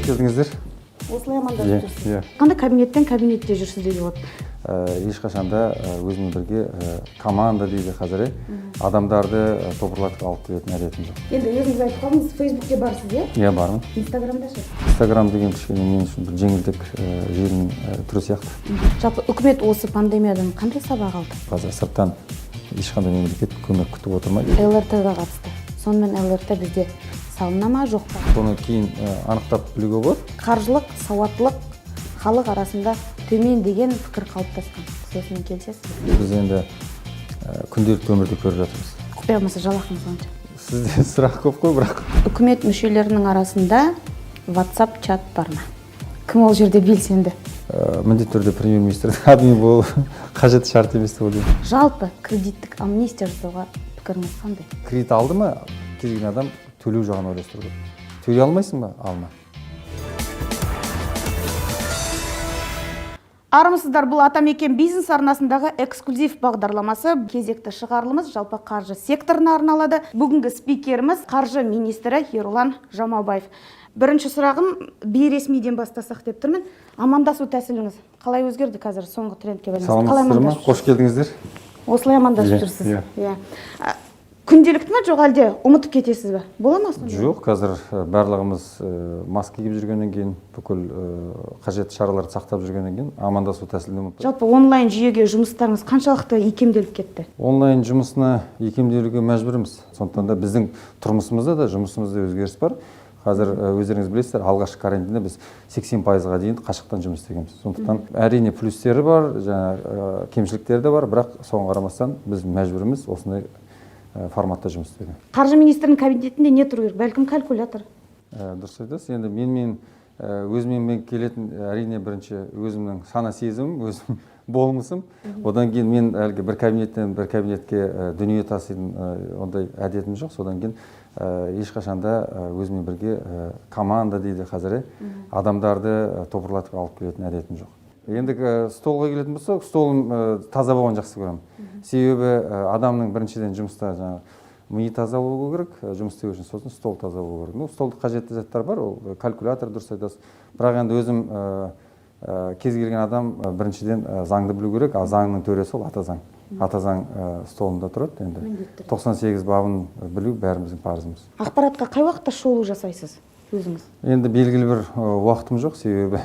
Келдіңіздер. Осылай амандасып Иә, жүрсіз. Иә. Қандай кабинеттен кабинетте жүрсіз деуге болады? Ешқашанда өзімен бірге команда дейді қазір, иә, адамдарды топырлатып алып келетін әдетім жоқ. Енді өзіңіз айтып қалдыңыз, Фейсбукте барсыз, иә? Иә, бармын. Инстаграмда ше? Инстаграм деген кішкене мен үшін бір жеңілдік желінің түрі сияқты. Жалпы, үкімет осы пандемиядан қандай сабақ алды? Қазір сырттан ешқандай мемлекет көмек күтіп отырмайды. ЛРТ-ға қатысты. Сонымен, ЛРТ бізде салына ма, жоқ па? Соны кейін анықтап білуге болады. Қаржылық сауаттылық халық арасында төмен деген пікір қалыптасқан. Сіз осымен келісесіз бе? Біз енді күнделікті өмірде көріп жатырмыз. Құпия болмаса, жалақыңыз қанша? Сізде сұрақ көп қой, бірақ. Үкімет мүшелерінің арасында WhatsApp чат бар ма? Кім ол жерде белсенді? Міндетті түрде премьер министрдің админ болу қажет шарт емес деп ойлаймын. Жалпы, кредиттік амнистия жасауға пікіріңіз қандай? Кредит алды ма, кез келген адам төлеу жағын ойластыру керек. Төлей алмайсың ба, алма. Армысыздар, бұл «Атамекен бизнес» арнасындағы эксклюзив бағдарламасы. Кезекті шығарылымыз жалпы қаржы секторына арналады. Бүгінгі спикеріміз — қаржы министрі Ерұлан Жамаубаев. Бірінші сұрағым, бейресмиден бастасақ деп тұрмын. Амандасу тәсіліңіз қалай өзгерді қазір соңғы трендке байланысты? Қалай Саламатсыздар ма? амандасып Қош келдіңіздер. жүрсіз? Осылай амандасып Иә, жүрсіз. Иә. Иә. Күнделікті ма, жоқ әлде ұмытып кетесіз бе? Бола ма сондай? Жоқ, қазір барлығымыз маска киіп жүргеннен кейін, бүкіл қажетті шараларды сақтап жүргеннен кейін амандасу тәсілін ұмытпайды. Жалпы, онлайн жүйеге жұмыстарыңыз қаншалықты икемделіп кетті? Онлайн жұмысына икемделуге мәжбүрміз. Сондықтан да біздің тұрмысымызда да, жұмысымызда өзгеріс бар. Қазір өздеріңіз білесіздер, алғашқы карантинде біз 80%-ға дейін қашықтан жұмыс істегенбіз. Сондықтан, әрине, плюстері бар, жаңа кемшіліктері де бар, бірақ соған қарамастан біз мәжбүрміз осындай форматта жұмыс істеуге. Қаржы министрінің кабинетінде не тұру керек? Бәлкім, калькулятор? Дұрыс айтасыз. Енді менімен өзімен келетін, әрине, бірінші өзімнің сана сезімім, өзім болмысым. Одан кейін мен әлгі бір кабинеттен бір кабинетке дүние таситын ондай әдетім жоқ. Содан кейін ешқашанда өзімен бірге команда дейді қазір, иә, адамдарды топырлатып алып келетін әдетім жоқ. Енді столға келетін болсақ, столым таза болғанын жақсы көремін. Себебі адамның біріншіден жұмыста жаңағы миы таза болу керек жұмыс істеу үшін, сосын стол таза болу керек. Ну, столда қажетті заттар бар, ол калькулятор, дұрыс айтасыз. Бірақ енді өзім кез келген адам біріншіден заңды білу керек, ал заңның төресі — ол ата заң. Ата заң столында тұрады енді. Міндетті түрде. 98 бабын білу бәріміздің парызымыз. Ақпаратқа қай уақытта шолу жасайсыз өзіңіз? Енді белгілі бір уақытым жоқ, себебі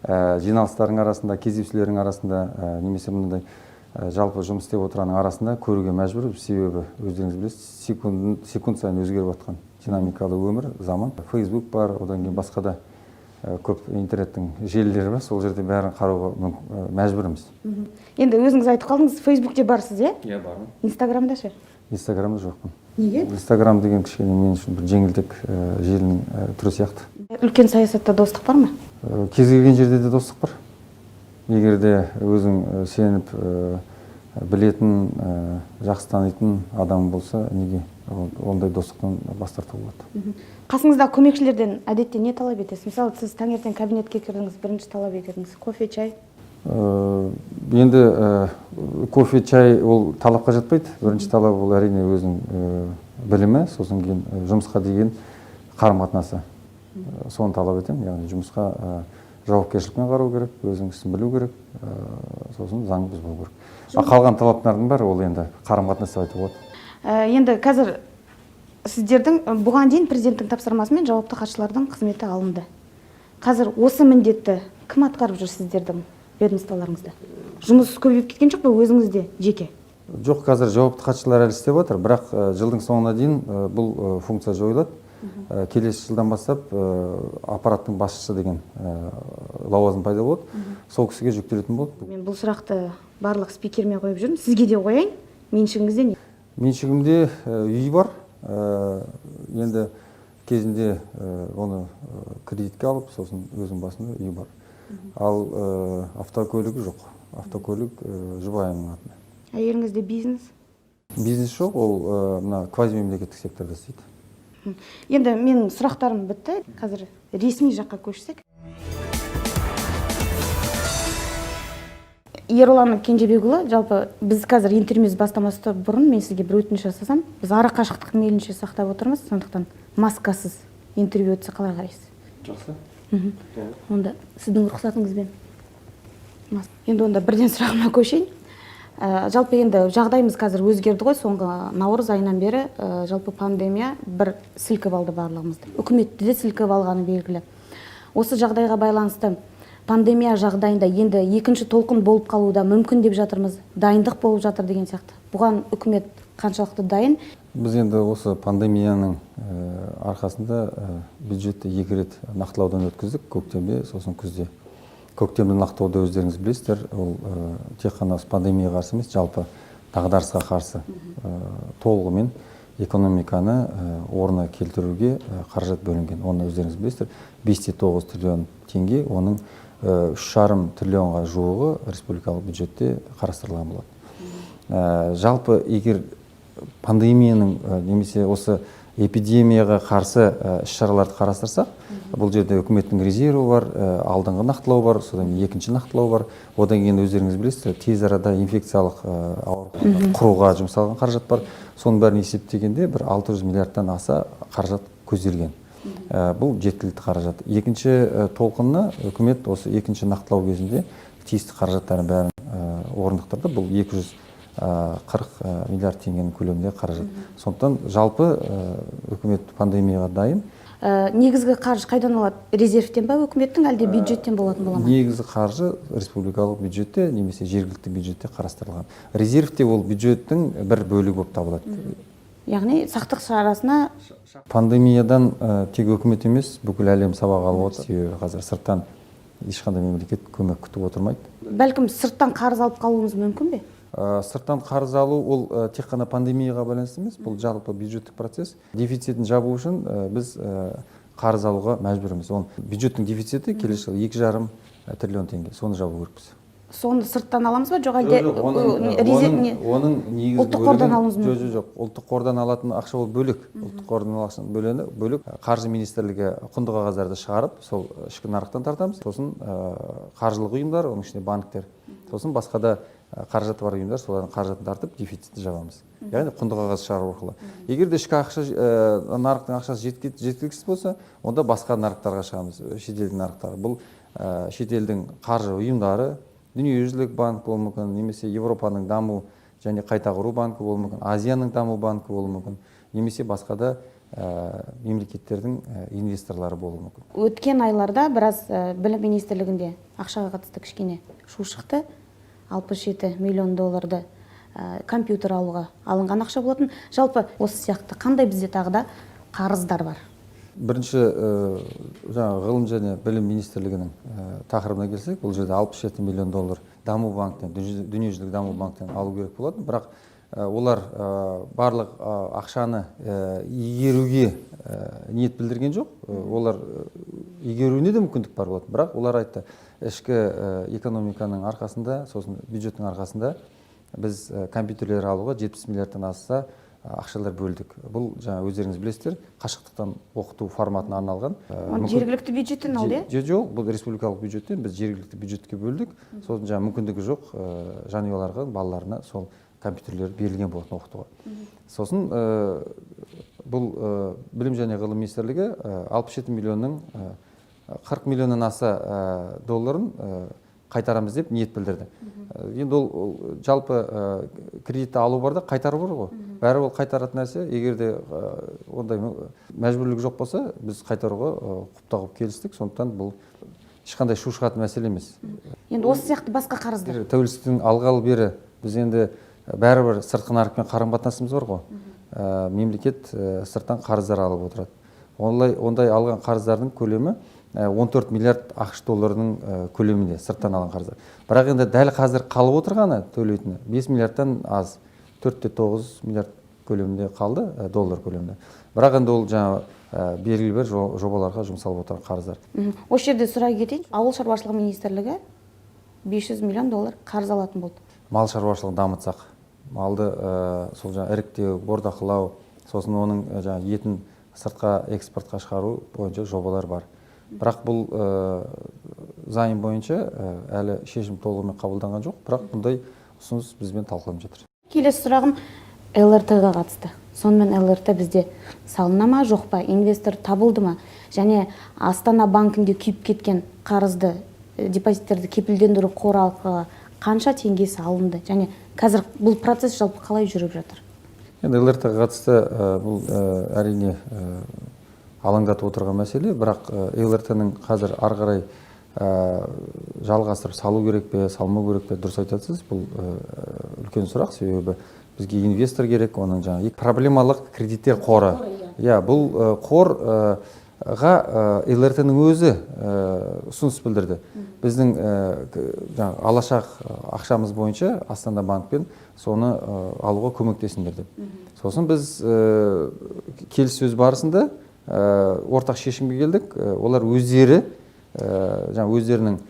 жиналыстардың арасында, кездесулердің арасында немесе мынандай жалпы жұмыс істеп отырғанның арасында көруге мәжбүр. Себебі өздеріңіз білесіз, секунд сайын өзгеріп жатқан динамикалы өмір, заман. Фейсбук бар, одан кейін басқа да көп интернеттің желілері бар, сол жерде бәрін қарауға мәжбүрміз. Енді өзіңіз айтып қалдыңыз, Фейсбукте барсыз, иә? Иә, бармын. Инстаграмда ше? Инстаграмда жоқпын. Неге? Инстаграм деген кішкене мен үшін бір жеңілдік желінің түрі сияқты. Үлкен саясатта достық бар ма? Кез келген жерде де достық бар. Егер де өзің сеніп білетін, жақсы танитын адам болса, неге ондай достықтан бас тартуға болады? Қасыңыздағы көмекшілерден әдетте не талап етесіз? Мысалы, сіз таңертең кабинетке кірдіңіз, бірінші талап етеріңіз — кофе, чай? Енді кофе, чай ол талапқа жатпайды. Бірінші талап — ол, әрине, өзінің білімі, сосын кейін жұмысқа деген қарым қатынасы. Соны талап етемін. Яғни жұмысқа жауапкершілікпен қарау керек, өзінің ісін білу керек, сосын заң бұзбау керек. Ал қалған талаптардың бәрі ол енді қарым қатынас деп айтуға болады. Енді қазір сіздердің бұған дейін президенттің тапсырмасымен жауапты хатшылардың қызметі алынды. Қазір осы міндетті кім атқарып жүр сіздердің ведомстволарыңызда? Жұмыс көбейіп кеткен жоқ па өзіңізде жеке? Жоқ, қазір жауапты хатшылар әлі істеп жатыр, бірақ жылдың соңына дейін бұл функция жойылады. Келесі жылдан бастап аппараттың басшысы деген лауазым пайда болады, сол кісіге жүктелетін болады. Мен бұл сұрақты барлық спикерме қойып жүрмін, сізге де қояйын. Меншігіңізде не? Меншігімде үй бар. Енді кезінде оны кредитке алып, сосын өзім басында үй бар. Ал автокөлігі жоқ, автокөлік жұбайымның атында. Әйеліңізде бизнес? Бизнес жоқ, ол мына квазимемлекеттік секторда істейді. Енді менің сұрақтарым бітті. Қазір ресми жаққа көшсек. Ерұлан Кенжебекұлы, жалпы, біз қазір интервьюіміз бастамас бұрын мен сізге бір өтініш жасасам. Біз ара қашықтық мейлінше сақтап отырмыз, сондықтан маскасыз интервью өтсе, қалай қарайсыз? Жақсы. Онда сіздің рұқсатыңызбен. Енді онда бірден сұрағыма көшейін. Жалпы енді жағдайымыз қазір өзгерді ғой, соңғы наурыз айынан бері жалпы пандемия бір сілкіп алды барлығымызды. Үкіметті де сілкіп алғаны белгілі. Осы жағдайға байланысты пандемия жағдайында енді екінші толқын болып қалуы да мүмкін деп жатырмыз, дайындық болып жатыр деген сияқты. Бұған үкімет қаншалықты дайын? Біз енді осы пандемияның арқасында бюджетті екі рет нақтылаудан өткіздік, көктемде, сосын күзде. Көктемді нақтылауды өздеріңіз білесіздер, ол тек қана пандемияға қарсы емес, жалпы дағдарысқа қарсы толығымен экономиканы орнына келтіруге қаражат бөлінген. Оны өздеріңіз білесіздер, 5,9 триллион теңге, оның 3,5 триллионға жуығы республикалық бюджетте қарастырылған болады. Жалпы егер пандемияның немесе осы эпидемияға қарсы іс-шараларды қарастырсақ, бұл жерде үкіметтің резерві бар, алдыңғы нақтылау бар, содан кейін екінші нақтылау бар. Одан кейін өздеріңіз білесіздер, тез арада инфекциялық аурухана құруға жұмсалған қаражат бар. Соның бәрін есептегенде бір 600 миллиардтан аса қаражат көзделген. Бұл жеткілікті қаражат. Екінші толқынны үкімет осы екінші нақтылау кезінде тиісті қаражаттардың бәрін орнықтырды. Бұл 240 миллиард теңгенің көлемінде қаражат. Сондықтан жалпы үкімет пандемияға дайын. Негізгі қаржы қайдан алады? Резервтен ба үкіметтің, әлде бюджеттен болатын бола ма? Негізгі қаржы республикалық бюджетте немесе жергілікті бюджетте қарастырылған. Резервте ол бюджеттің бір бөлігі болып табылады. Яғни сақтық шарасына. Пандемиядан тек үкімет емес, бүкіл әлем сабақ алып отыр. Себебі қазір сырттан ешқандай мемлекет көмек күтіп отырмайды. Бәлкім, сырттан қарыз алып қалуымыз мүмкін бе? Сырттан қарыз алу ол тек қана пандемияға байланысты емес, бұл жалпы бюджеттік процесс. Дефицитін жабу үшін біз қарыз алуға мәжбүрміз. Оның бюджеттің дефициті келесі жылы 2,5 триллион теңге, соны жабу керекпіз. Соны сырттан аламыз ба, жоқ әлде Жоқ, оның негізгі ұлттық қордан алуымыз мүмкін? Жоқ, ұлттық қордан алатын ақша ол бөлек. Ұлттық қордан алатын бөлені бөлек. Қаржы министрлігі құнды қағаздарды шығарып, сол ішкі нарықтан тартамыз. Сосын қаржылық ұйымдар, оның ішінде банктер, сосын басқа да қаражаты бар ұйымдар, солардың қаражатын тартып, дефицитті жабамыз. Яғни құнды қағаз шығару арқылы. Егер де ішкі ақша, нарықтың ақшасы жеткіліксіз болса, онда басқа нарықтарға шығамыз, шетелдің нарықтары. Бұл шетелдің қаржы ұйымдары, Дүниежүзілік банк болуы мүмкін, немесе Европаның даму және қайта құру банкі болуы мүмкін, Азияның даму банкі болуы мүмкін, немесе басқа да мемлекеттердің инвесторлары болуы мүмкін. Өткен айларда біраз білім министрлігінде ақшаға қатысты кішкене шу шықты. 67 миллион долларды компьютер алуға алынған ақша болатын. Жалпы осы сияқты қандай бізде тағы да қарыздар бар? Бірінші, жаңағы ғылым және білім министрлігінің тақырыбына келсек, бұл жерде 67 миллион доллар даму банктен, Дүниежүзілік даму банктен алу керек болатын. Бірақ олар барлық ақшаны игеруге ниет білдірген жоқ. Олар игеруіне де мүмкіндік бар болатын. Бірақ олар айтты, ішкі экономиканың арқасында, сосын бюджеттің арқасында біз компьютерлер алуға 70 миллиардтан асса ақшалар бөлдік. Бұл жаңа өздеріңіз білесіздер, қашықтықтан оқыту форматына арналған. Оны жергілікті бюджеттен алды, иә? Жоқ, бұл республикалық бюджеттен, біз жергілікті бюджетке бөлдік. Сосын жаңа мүмкіндігі жоқ жанұяларға, балаларына сол компьютерлер берілген болатын оқытуға. Сосын бұл білім және ғылым министрлігі 67 миллионның 40 миллионнан аса долларын қайтарамыз деп ниет білдірді. Енді ол жалпы кредитті алу бар да, қайтару бар ғой. Бәрі ол қайтаратын нәрсе, егер де ондай мәжбүрлік жоқ болса, біз қайтаруға құптап келістік. Сондықтан бұл ешқандай шу шығатын мәселе емес. Енді осы сияқты басқа қарыздар. Тәуелсіздіктің алғалы бері біз енді бәрібір сыртқы нарықпен қарым-қатынасымыз бар ғой. Мемлекет сырттан қарыздар алып отырады. Ондай алған қарыздардың көлемі 14 миллиард ақш долларының көлемінде сырттан алған қарыздар. Бірақ енді дәл қазір қалып отырғаны төлейтіні 5 миллиардтан аз, 4,9 миллиард көлемінде қалды, доллар көлемінде. Бірақ енді ол жаңа белгілі бір жобаларға жұмсалып отырған қарыздар. Осы жерде сұрай кетейін, Ауыл шаруашылығы министрлігі 500 миллион доллар қарыз алатын болды. Мал шаруашылығын дамытсақ, малды сол жаңа іріктеу, бордақылау, сосын оның жаңа етін сыртқа экспортқа шығару бойынша жобалар бар. Бірақ бұл займ бойынша әлі шешім толығымен қабылданған жоқ, бірақ бұндай ұсыныс бізбен талқыланып жатыр. Келесі сұрағым ЛРТ-ға қатысты. Сонымен, ЛРТ бізде салына ма, жоқ па, инвестор табылды ма және Астана банкінде күйіп кеткен қарызды, депозиттерді кепілдендіру қоры арқылы қанша теңге салынды және қазір бұл процесс жалпы қалай жүріп жатыр? Енді ЛРТ ға қатысты бұл, әрине, алаңдатып отырған мәселе. Бірақ ЛРТ-ның қазір ары қарай жалғастырып салу керек пе, салмау керек пе, дұрыс айтасыз, бұл үлкен сұрақ. Себебі бізге инвестор керек. Оның жаңағы проблемалық кредиттер қоры, иә, бұл қорға ЛРТ-ның өзі ұсыныс білдірді. Біздің жаңағы алашақ ақшамыз бойынша Астана банкпен соны алуға көмектесіңдер деп. Сосын біз келіссөз барысында ортақ шешімге келдік. Олар өздері жаңа өздерінің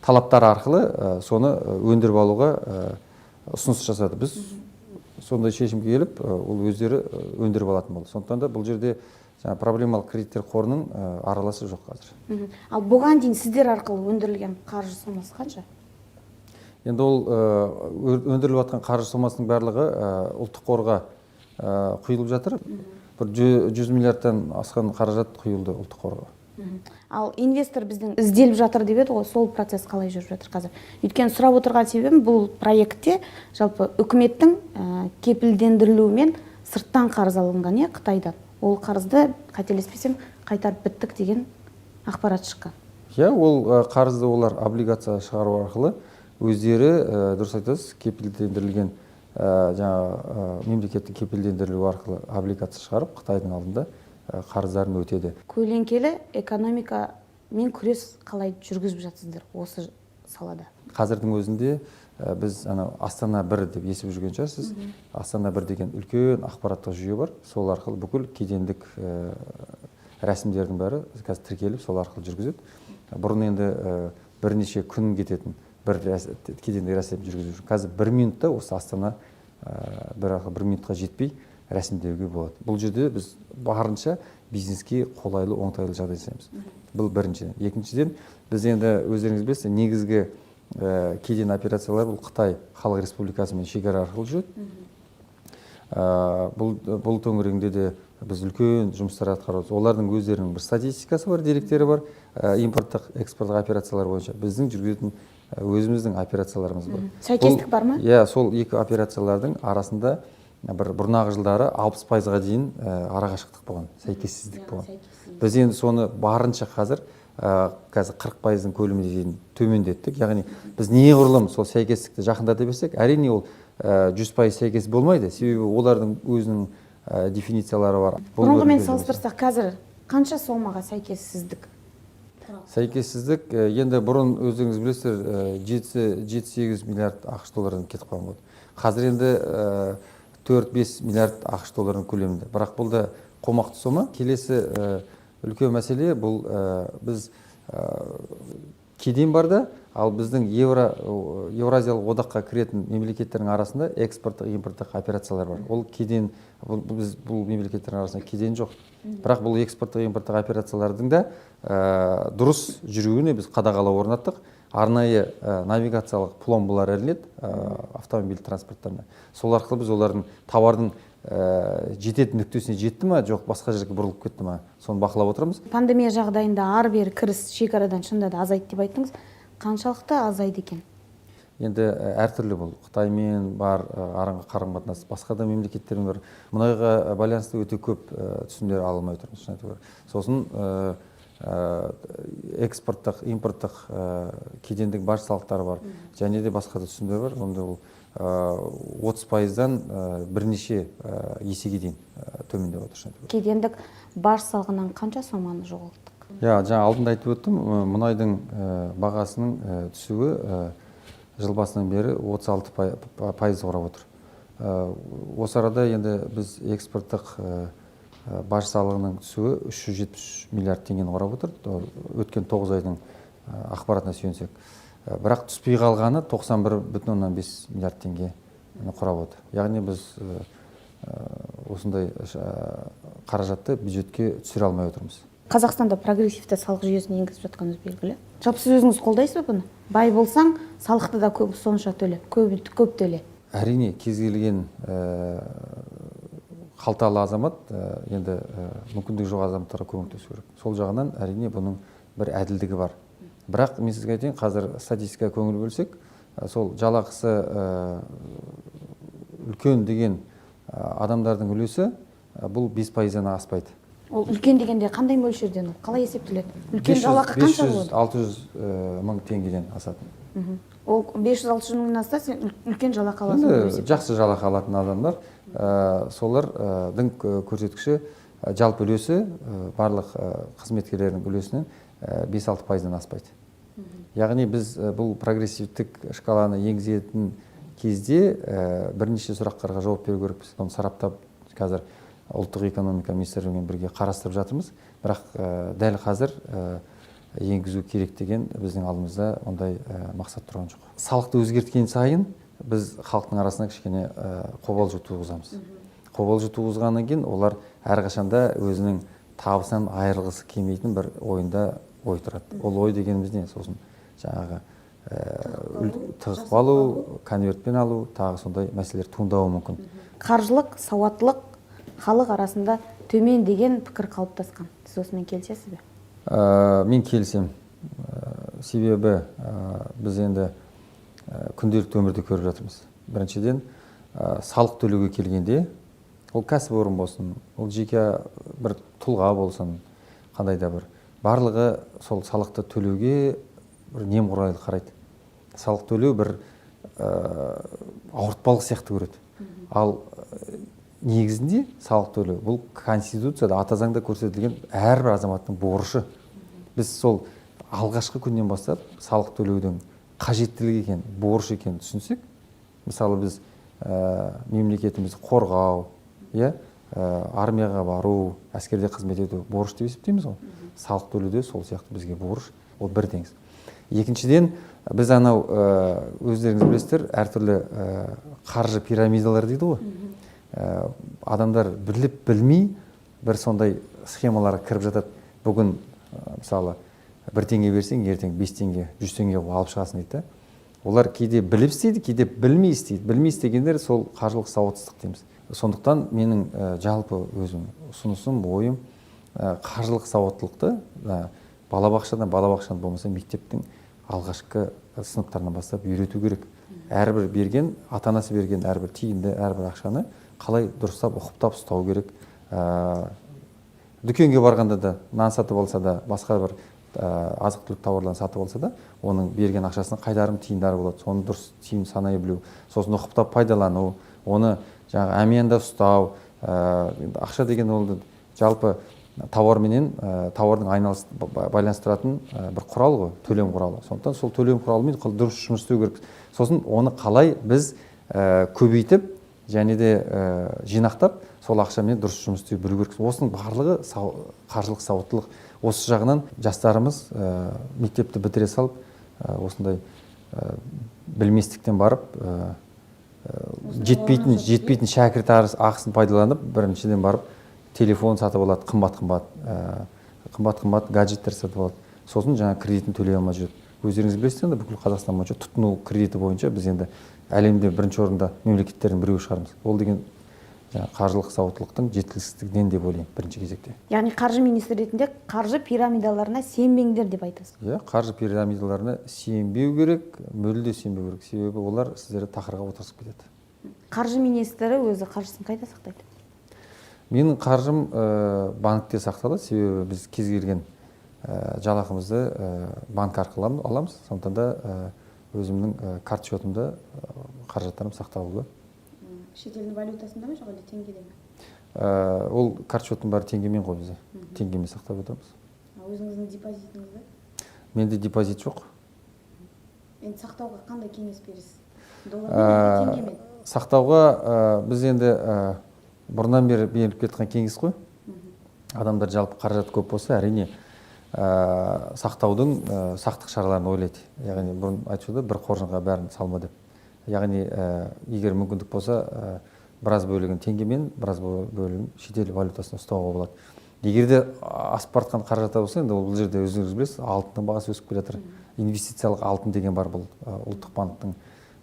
талаптары арқылы соны өндіріп алуға ұсыныс жасады. Біз сондай шешімге келіп, ол өздері өндіріп алатын болды. Сондықтан да бұл жерде жаңа проблемалық кредиттер қорының араласы жоқ қазір. Ал бұған дейін сіздер арқылы өндірілген қаржы сомасы қанша? Енді ол өндіріліп жатқан қаржы сомасының барлығы ұлттық қорға құйылып жатыр. Бір 100 миллиардтан асқан қаражат құйылды ұлттық қорға. Ал инвестор біздің ізделіп жатыр деп еді ғой, сол процесс қалай жүріп жатыр қазір? Өйткені сұрап отырған себебім, бұл проектте жалпы үкіметтің кепілдендірілуімен сырттан қарыз алынған, иә, Қытайдан. Ол қарызды, қателеспесем, қайтарып біттік деген ақпарат шыққан. Иә, ол қарызды олар облигация шығару арқылы өздері, дұрыс айтасыз, кепілдендірілген, жаңағы мемлекеттің кепілдендірілуі арқылы облигация шығарып, Қытайдың алдында қарыздарын өтеді. Көлеңкелі экономикамен күрес қалай жүргізіп жатсыздар осы салада? Қазірдің өзінде біз анау Астана бір деп естіп жүрген шығарсыз. Астана бір деген үлкен ақпараттық жүйе бар. Сол арқылы бүкіл кедендік рәсімдердің бәрі қазір тіркеліп, сол арқылы жүргізеді. Бұрын енді бірнеше күн кететін бір кедендік рәсім жүргізу үшін, қазір бір минутта осы Астана бір арқылы бір минутқа жетпей рәсімдеуге болады. Бұл жерде біз барынша бизнеске қолайлы, оңтайлы жағдай жасаймыз. Бұл біріншіден. Екіншіден, біз енді, өздеріңіз білесіздер, негізгі кеден операциялары бұл Қытай Халық Республикасымен шекара арқылы жүреді. Бұл төңірегінде де біз үлкен жұмыстар атқарып, олардың өздерінің бір статистикасы бар, деректері бар импорттық, экспорттық операциялар бойынша. Біздің жүргізетін өзіміздің операцияларымыз бар. Сәйкестік бар ма? Иә, сол екі операциялардың арасында бір бұрнағы жылдары 60%-ға дейін арақашықтық болған, сәйкессіздік болған. Біз енді соны барынша қазір 40%-дың көлеміне дейін төмендеттік. Яғни біз неғұрлым сол сәйкестікті жақындата берсек, әрине, ол 100% сәйкес болмайды, себебі олардың өзінің дефинициялары бар. Бұл бір Бұрынғымен үлкен. салыстырсақ, қазір қанша сомаға сәйкессіздік? Сәйкессіздік енді бұрын, өздеріңіз білесіздер, 7-8 миллиард АҚШ доллардан кетіп қалған болды. Қазір енді 4-5 миллиард АҚШ долларының көлемінде, бірақ бұл да қомақты сома. Келесі үлкен мәселе бұл біз кеден бар да, ал біздің Еуразиялық одаққа кіретін мемлекеттердің арасында экспорттық, импорттық операциялар бар. Ол кеден бұл, біз бұл мемлекеттердің арасында кеден жоқ, бірақ бұл экспорттық, импорттық операциялардың да дұрыс жүруіне біз қадағалау орнаттық. Арнайы навигациялық пломбалар ілінеді автомобиль транспорттарына. Сол арқылы біз олардың тауардың жететін нүктесіне жетті ма, жоқ басқа жерге бұрылып кетті ма, соны бақылап отырмыз. Пандемия жағдайында ары бері кіріс шекарадан шынында да азайды деп айттыңыз. Қаншалықты азайды екен? Енді әртүрлі. Бұл Қытаймен бар араңғы қарым қатынас, басқа да мемлекеттермен бар. Мұнайға байланысты өте көп түсімдер ала алмай отырмыз, шын айту керек. Сосын экспорттық, импорттық, кедендік баж салықтары бар және де басқа да түсімдер бар. Онда ол 30%-дан бірнеше есеге дейін төмендеп отыр, шын айту керек. Кедендік баж салығынан қанша соманы жоғалттық? Иә, жаңа алдында айтып өттім, мұнайдың бағасының түсуі жыл басынан бері 36 пайыз құрап отыр. Осы арада енді біз экспорттық баж салығының түсуі 373 миллиард теңгені құрап отыр, өткен 9 айдың ақпаратына сүйенсек. Бірақ түспей қалғаны 91,5 миллиард теңгені құрап отыр. Яғни біз осындай қаражатты бюджетке түсіре алмай отырмыз. Қазақстанда прогрессивті салық жүйесін енгізіп жатқанымыз белгілі. Жалпы сіз өзіңіз қолдайсыз ба бұны? Бай болсаң, салықты да көп, сонша төле, көп, көп төле. Әрине, кез келген Қалталы азамат енді мүмкіндігі жоқ азаматтарға көмектесу керек. Сол жағынан, әрине, бұның бір әділдігі бар. Бірақ мен сізге айтайын, қазір статистикаға көңіл бөлсек, сол жалақысы үлкен деген адамдардың үлесі бұл 5%-дан аспайды. Ол үлкен дегенде қандай мөлшерден, ол қалай есептеледі? Үлкен жалақы қанша болады? 500-600 мың теңгеден асатын. Ол 500-600 мыңнан асса, сен үлкен жалақы аласың деп Енді есептейді. жақсы жалақы алатын адамдар, солардың көрсеткіші, жалпы үлесі, барлық қызметкерлердің үлесінен 5-6%-дан аспайды. Яғни біз бұл прогрессивтік шкаланы енгізетін кезде бірнеше сұрақтарға жауап беру керекпіз. Оны сараптап, қазір Ұлттық экономика министрлігімен бірге қарастырып жатырмыз. Бірақ дәл қазір енгізу керек деген біздің алдымызда ондай мақсат тұрған жоқ. Салықты өзгерткен сайын біз халықтың арасына кішкене қобалжу туғызамыз. Қобалжу туғызғаннан кейін олар әрқашанда өзінің табысынан айырылғысы келмейтін бір ойында ой тұрады. Ол ой дегеніміз не? Сосын жаңағы тығып алу, конвертпен алу, тағы сондай мәселелер туындауы мүмкін. Қаржылық сауаттылық халық арасында төмен деген пікір қалыптасқан. Сіз осымен келісесіз бе? Мен келісемін. Себебі біз енді күнделікті өмірде көріп жатырмыз. Біріншіден, салық төлеуге келгенде, ол кәсіпорын болсын, ол жеке бір тұлға болсын, қандай да бір, барлығы сол салықты төлеуге бір немқұрайлы қарайды. Салық төлеу бір ауыртпалық сияқты көреді. Ал негізінде салық төлеу бұл Конституцияда, Ата заңда көрсетілген әрбір азаматтың борышы. Біз сол алғашқы күннен бастап салық төлеудің қажеттілігі екен, борыш екенін түсінсек, мысалы, біз мемлекетімізді қорғау, иә, армияға бару, әскерде қызмет ету борыш деп есептейміз ғой. Салық төлеу де сол сияқты бізге борыш. Ол бір деңіз. Екіншіден, біз анау өздеріңіз білесіздер, әртүрлі қаржы пирамидалары дейді ғой. Адамдар біліп білмей бір сондай схемаларға кіріп жатады. Бүгін мысалы, 1 теңге берсең, ертең 5 теңге, 100 теңге қылып алып шығасың дейді да. Олар кейде біліп істейді, кейде білмей істейді. Білмей істегендер сол қаржылық сауатсыздық дейміз. Сондықтан менің жалпы өзім ұсынысым, ойым, қаржылық сауаттылықты балабақшадан, балабақшадан болмаса мектептің алғашқы сыныптарынан бастап үйрету керек. Әрбір берген, ата анасы берген әрбір тиынды, әрбір ақшаны қалай дұрыстап, ұқыптап ұстау керек. Дүкенге барғанда да, нан сатып алса да, басқа бір азық түлік тауарларын сатып алса да, оның берген ақшасының қайтарым тиындары болады, соны дұрыс тиым санай білу, сосын ұқыптап пайдалану, оны жаңағы әмиянда ұстау. Енді ақша деген ол жалпы тауар менен тауардың айналыс байланыстыратын бір құрал ғой, төлем құралы. Сондықтан сол төлем құралымен дұрыс жұмыс істеу керек. Сосын оны қалай біз көбейтіп және де жинақтап, сол ақшамен дұрыс жұмыс істеу білу керек. Осының барлығы қаржылық сауаттылық. Осы жағынан жастарымыз мектепті бітіре салып, осындай білместіктен барып, жетпейтін шәкірт ақысын пайдаланып, біріншіден барып телефон сатып алады, қымбат қымбат қымбат қымбат гаджеттер сатып алады. Сосын жаңа кредитін төлей алмай жүреді. Өздеріңіз білесіздер, енді бүкіл Қазақстан бойынша тұтыну кредиті бойынша біз енді әлемде бірінші орында мемлекеттердің біреуі шығармыз. Ол деген жаңағы қаржылық сауаттылықтың жеткіліксіздігінен деп ойлаймын бірінші кезекте. Яғни қаржы министрі ретінде қаржы пирамидаларына сенбеңдер деп айтасыз. Иә, қаржы пирамидаларына сенбеу керек, мүлде сенбеу керек, себебі олар сіздерді тақырға отырғызып кетеді. Қаржы министрі өзі қаржысын қайда сақтайды? Менің қаржым банкте сақталады, себебі біз кез келген жалақымызды банк арқылы аламыз. Сондықтан да өзімнің карт счетымда қаражаттарым сақталулы. Шетелдің валютасында ма, жоқ әлде теңгеде ме? Ол карт счеттың бәрі теңгемен ғой, бізде теңгемен сақтап отырмыз. Өзіңіздің депозитіңізді? Менде депозит жоқ. Енді сақтауға қандай кеңес бересіз? Сақтауға біз енді бұрыннан бері беріліп келе жатқан кеңес қой. Адамдар жалпы қаражат көп болса, әрине, сақтаудың сақтық шараларын ойлайды. Яғни бұрын айтып жүрді, бір қоржынға бәрін салма деп. Яғни егер мүмкіндік болса, біраз бөлігін теңгемен, біраз бөлігін шетел валютасына ұстауға болады. Егер де асып бара жатқан қаражаттар болса, енді ол бұл жерде өздеріңіз білесіз, алтынның бағасы өсіп келе жатыр. Инвестициялық алтын деген бар, бұл Ұлттық банктің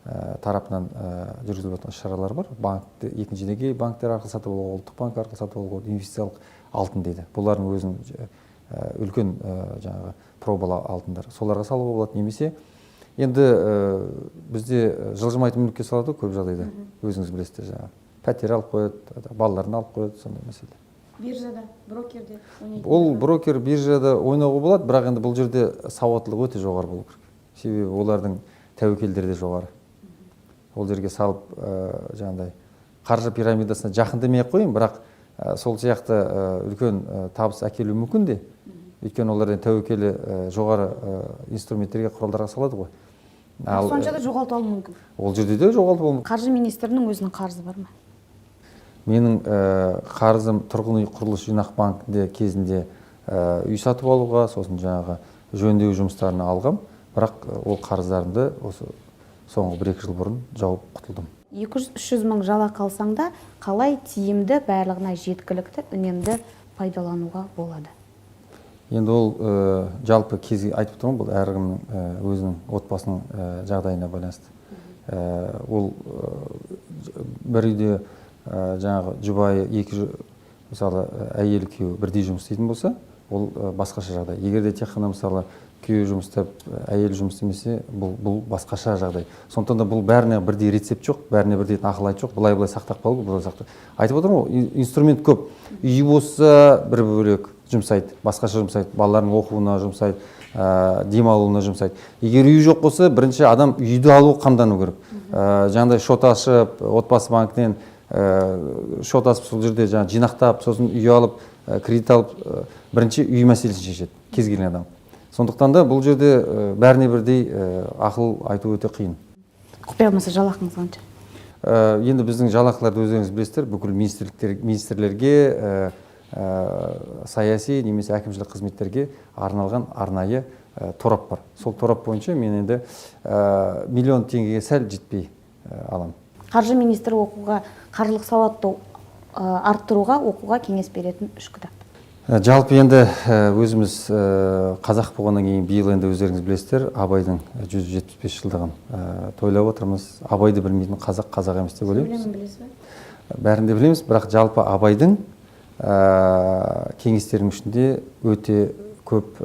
тарапынан жүргізіліп жатқан іс-шаралар бар. Банкті екінші деңгей банктер арқылы сатып алуға, ұлттық банк арқылы сатып алуға болады, инвестициялық алтын дейді. Бұлардың өзінің үлкен жаңағы пробалы алтындар. Соларға салуға болады. Немесе енді бізде жылжымайтын мүлікке салады ғой көп жағдайда. Өзіңіз білесіздер, жаңағы пәтер алып қояды, балаларын алып қояды, сондай мәселе. Биржада, брокерде ойнайтын. Ол брокер, биржада ойнауға болады, бірақ енді бұл жерде сауаттылық өте жоғары болу керек. Себебі олардың тәуекелдері де жоғары. Ол жерге салып, жаңағыдай қаржы пирамидасына жақын демей ақ қояйын, бірақ сол сияқты үлкен табыс әкелуі мүмкін де. Өйткені олар енді тәуекелі жоғары инструменттерге, құралдарға салады ғой. Бірақ сонша да жоғалтып алуы мүмкін. Ол жерде де жоғалтып алуы мүмкін. Қаржы министрінің өзінің қарызы бар ма? Менің қарызым тұрғын үй құрылыс жинақ банкінде кезінде үй сатып алуға, сосын жаңағы жөндеу жұмыстарына алғам. Бірақ ол қарыздарымды осы соңғы 1-2 жыл бұрын жауып құтылдым. 200-300 мың жалақы алсаң да, қалай тиімді, барлығына жеткілікті, үнемді пайдалануға болады? Енді ол жалпы кез айтып тұрмын, бұл әркімнің өзінің отбасының жағдайына байланысты. Ол бір үйде жаңағы жұбайы екі, мысалы, әйел, күйеуі бірдей жұмыс істейтін болса, ол басқаша жағдай. Егер де тек қана, мысалы, күйеуі жұмыс істеп, әйелі жұмыс істемесе, бұл басқаша жағдай. Сондықтан да бұл бәріне бірдей рецепт жоқ, бәріне бірдей ақыл айт жоқ, былай былай сақтап қалу, былай сақтап. Айтып отырмын ғой, инструмент көп. Үйі болса бір бөлек жұмсайды, басқаша жұмсайды, балаларының оқуына жұмсайды, демалуына жұмсайды. Егер үйі жоқ болса, бірінші адам үйді алу қамдану керек. Жаңағыдай шот ашып, отбасы банкінен шот ашып, сол жерде жаңа жинақтап, сосын үй алып, кредит алып, бірінші үй мәселесін шешеді кез келген адам. Сондықтан да бұл жерде бәріне бірдей ақыл айту өте қиын. Құпия болмаса, жалақыңыз қанша? Енді біздің жалақыларды өздеріңіз білесіздер, бүкіл министрлерге, саяси немесе әкімшілік қызметтерге арналған арнайы торап бар. Сол торап бойынша мен енді миллион теңгеге сәл жетпей аламын. Қаржы министрі оқуға, қаржылық сауатты арттыруға, оқуға кеңес беретін үш кітап. Жалпы енді өзіміз қазақ болғаннан кейін, биыл енді өздеріңіз білесіздер, Абайдың 175 жылдығын тойлап отырмыз. Абайды білмейтін қазақ қазақ емес деп ойлаймын. Өлеңін білесіз бе? Бәрін де білеміз, бірақ жалпы Абайдың кеңестерінің ішінде өте көп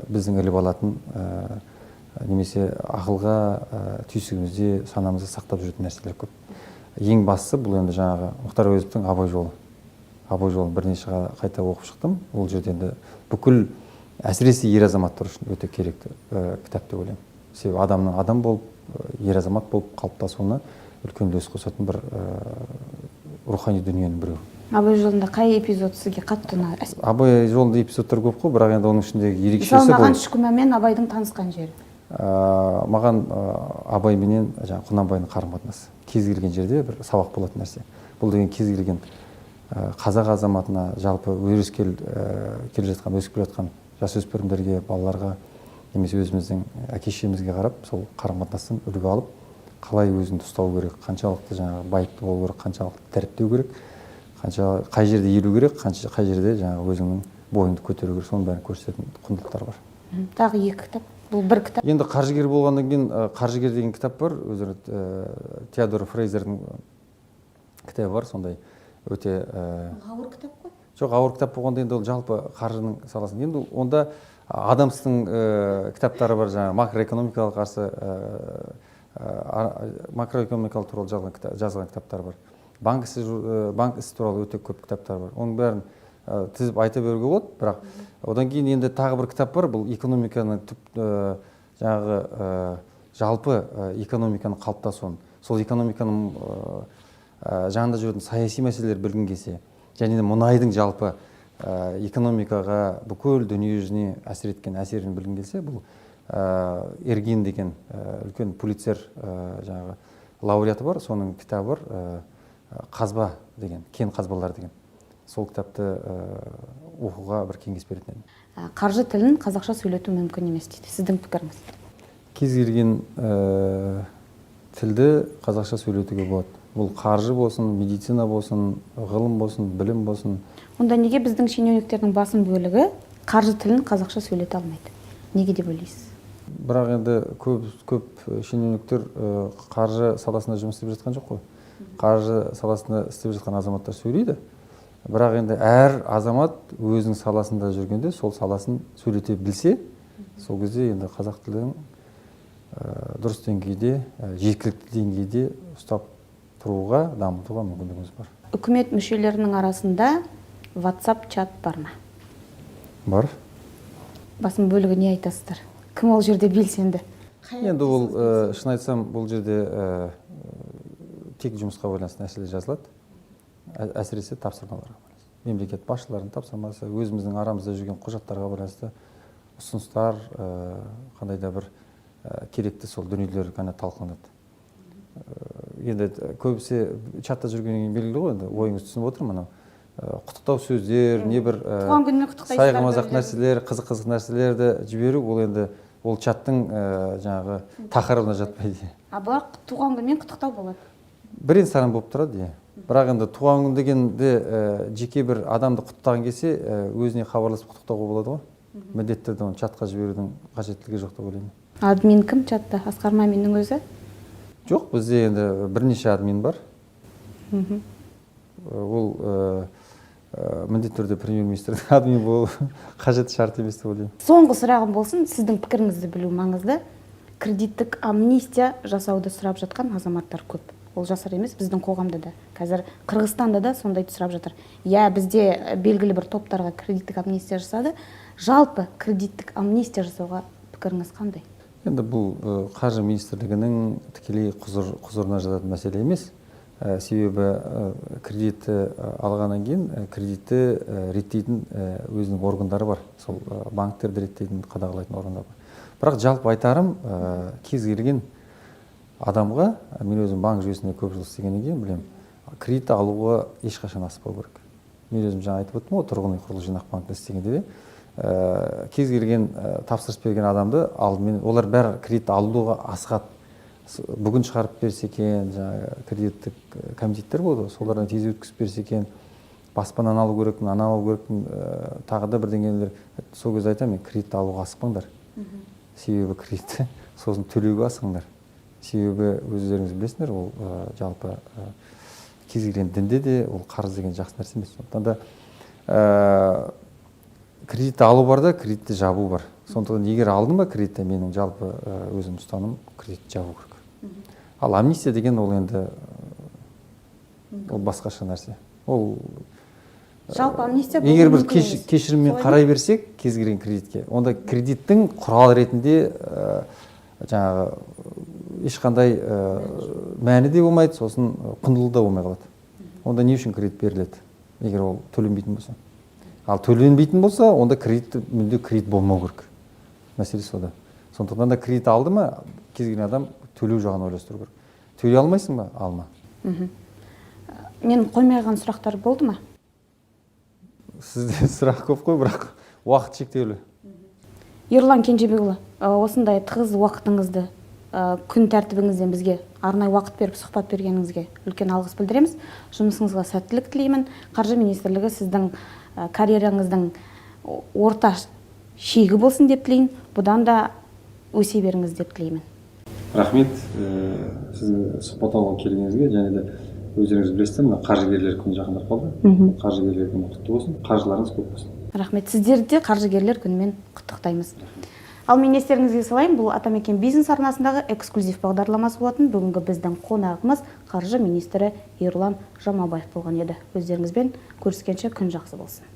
біздің іліп алатын немесе ақылға, түйсігімізде, санамызда сақтап жүретін нәрселер көп. Ең бастысы бұл енді жаңағы Мұхтар Әуезовтің «Абай жолы». «Абай жолын» бірнеше қайта оқып шықтым. Ол жерде енді бүкіл, әсіресе ер азаматтар үшін өте керекті кітап деп ойлаймын. Себебі адамның адам болып, ер азамат болып қалыптасуына үлкен үлес қосатын бір рухани дүниенің біреуі. «Абай жолында» қай эпизод сізге қатты ұнады? «Абай жолында» эпизодтар көп қой, бірақ енді оның ішіндегі ерекшесі Мысалы, маған бұл Шүкімәмен Абайдың танысқан жері. Маған Абай менен жаңағы Құнанбайдың қарым қатынасы кез келген жерде бір сабақ болатын нәрсе. Бұл деген кез келген қазақ азаматына, жалпы өрескел келе жатқан, өсіп келе жатқан жасөспірімдерге, балаларға немесе өзіміздің әке шешемізге қарап, сол қарым қатынастан үлгі алып, қалай өзіңді ұстау керек, қаншалықты жаңағы байыпты болу керек, қаншалықты дәріптеу керек, қанша қай жерде иілу керек, қанша қай жерде жаңағы өзіңнің бойыңды көтеру керек, соның бәрін көрсететін құндылықтар бар. Тағы екі кітап. Бұл бір кітап. Енді қаржыгер болғаннан кейін, «Қаржыгер» деген кітап бар өздері, Теодор Фрейзердің кітабы бар, сондай өте Ауыр кітап қой. Жоқ, ауыр кітап болғанда енді ол жалпы қаржының саласын. Енді онда Адамстың кітаптары бар, жаңағы макроэкономикалық қарсы макроэкономикалық туралы жазған кітаптар бар. Банк ісі туралы өте көп кітаптар бар. Оның бәрін тізіп айта беруге болады, бірақ одан кейін енді тағы бір кітап бар. Бұл экономиканың түп жаңағы жалпы экономиканың қалыптасуын, сол экономиканың жанында жүретін саяси мәселелер білгің келсе және де мұнайдың жалпы экономикаға, бүкіл дүние жүзіне әсер еткен әсерін білгің келсе, бұл Эргин деген үлкен Пулитцер жаңағы лауреаты бар, соның кітабы бар, «Қазба» деген, «Кен қазбалар» деген. Сол кітапты оқуға бір кеңес беретін едім. Қаржы тілін қазақша сөйлету мүмкін емес дейді. Сіздің пікіріңіз? Кез келген тілді қазақша сөйлетуге болады. Бұл қаржы болсын, медицина болсын, ғылым болсын, білім болсын. Онда неге біздің шенеуніктердің басым бөлігі қаржы тілін қазақша сөйлете алмайды? Неге деп ойлайсыз? Бірақ енді көп көп шенеуніктер қаржы саласында жұмыс істеп жатқан жоқ қой. Қаржы саласында істеп жатқан азаматтар сөйлейді, бірақ енді әр азамат өзінің саласында жүргенде сол саласын сөйлете білсе, сол кезде енді қазақ тілін дұрыс деңгейде, жеткілікті деңгейде ұстап тұруға, дамытуға мүмкіндігіміз бар. Үкімет мүшелерінің арасында WhatsApp чат бар ма? Бар. Басым бөлігі не айтасыздар? Кім ол жерде белсенді? Енді ол, шын айтсам, бұл жерде тек жұмысқа байланысты нәрселер жазылады. Әсіресе тапсырмаларға байланысты, мемлекет басшыларының тапсырмасы, өзіміздің арамызда жүрген құжаттарға байланысты ұсыныстар, қандай да бір керекті сол дүниелер ғана талқыланады. Енді көбісі чатта жүргеннен кейін белгілі ғой, енді ойыңызды түсініп отырмын. Анау құттықтау сөздер, не бір Туған күнмен құттықтайсыздар сайғымазақ біреулерді. нәрселер, қызық қызық нәрселерді жіберу, ол енді ол чаттың жаңағы тақырыбына жатпайды. А бірақ туған күнмен құттықтау болады. Бірен саран болып тұрады, иә. Бірақ енді туған күн дегенде жеке бір адамды құттықтаған келсе, өзіне хабарласып құттықтауға болады ғой. Міндетті түрде оны чатқа жіберудің қажеттілігі жоқ деп ойлаймын. Админ кім чатта? Асқар Маминнің өзі? Жоқ, бізде енді бірнеше админ бар. Ол міндетті түрде премьер министрдің админ болу қажет шарт емес деп ойлаймын. Соңғы сұрағым болсын, сіздің пікіріңізді білу маңызды. Кредиттік амнистия жасауды сұрап жатқан азаматтар көп. Ол жасыр емес, біздің қоғамда да. Қазір Қырғызстанда да сондайды сұрап жатыр. Иә, бізде белгілі бір топтарға кредиттік амнистия жасады. Жалпы кредиттік амнистия жасауға пікіріңіз қандай? Енді бұл қаржы министрлігінің тікелей құзырына жататын мәселе емес. Себебі кредитті алғаннан кейін кредитті реттейтін өзінің органдары бар. Сол банктерді реттейтін, қадағалайтын органдар бар. Бірақ жалпы айтарым, кез келген адамға, мен өзім банк жүйесінде көп жыл істегеннен кейін білемін, кредит алуға ешқашан асықпау керек. Мен өзім жаңа айтып өттім ғой, тұрғын үй құрылыс жинақ банкінде істегенде де кез келген тапсырыс берген адамды алдымен олар бәрі кредит алуға асығады. Бүгін шығарып берсе екен, жаңағы кредиттік комитеттер болады ғой, солардан тез өткізіп берсе екен, баспананы алу керекпін, ананы алу керекпін, тағы да бірдеңелер. Сол кезде айтамын мен: кредит алуға асықпаңдар, себебі кредитті сосын төлеуге асығыңдар. Себебі өздеріңіз білесіңдер, ол жалпы кез келген дінде де ол қарыз деген жақсы нәрсе емес. Сондықтан да кредитті алу бар да, кредитті жабу бар. Сондықтан егер алдың ба кредитті, менің жалпы өзім ұстаным: кредит жабу керек. Ал амнистия деген ол енді ол басқаша нәрсе ол. Жалпы амнистия Егер болуы бір мүмкін емес. кешіріммен Солай ма? қарай берсек кез келген кредитке, онда кредиттің құрал ретінде жаңағы ешқандай мәні де болмайды, сосын құндылығы да болмай қалады. Онда не үшін кредит беріледі, егер ол төленбейтін болса? Ал төленбейтін болса, онда кредит мүлде кредит болмау керек, мәселе сода. Сондықтан да кредит алды ма кез келген адам, төлеу жағын ойластыру керек. Төлей алмайсың ба, алма. Мен қоймаған сұрақтар болды ма? Сізде сұрақ көп қой, бірақ уақыт шектеулі. Ерлан Кенжебекұлы, осындай тығыз уақытыңызды, күн тәртібіңізден бізге арнайы уақыт беріп, сұхбат бергеніңізге үлкен алғыс білдіреміз. Жұмысыңызға сәттілік тілеймін. Қаржы министрлігі сіздің карьераңыздың орта шегі болсын деп тілеймін. Бұдан да өсе беріңіз деп тілеймін. Рахмет сіздің сұхбат алуға келгеніңізге. Және де өздеріңіз білесіздер, мына қаржыгерлер күні жақындап қалды. Қаржыгерлер күні құтты болсын, қаржыларыңыз көп болсын. Рахмет, сіздерді де қаржыгерлер күнімен құттықтаймыз. Ал мен естеріңізге салайын, бұл «Атамекен бизнес» арнасындағы эксклюзив бағдарламасы болатын. Бүгінгі біздің қонағымыз қаржы министрі Ерұлан Жамаубаев болған еді. Өздеріңізбен көріскенше күн жақсы болсын.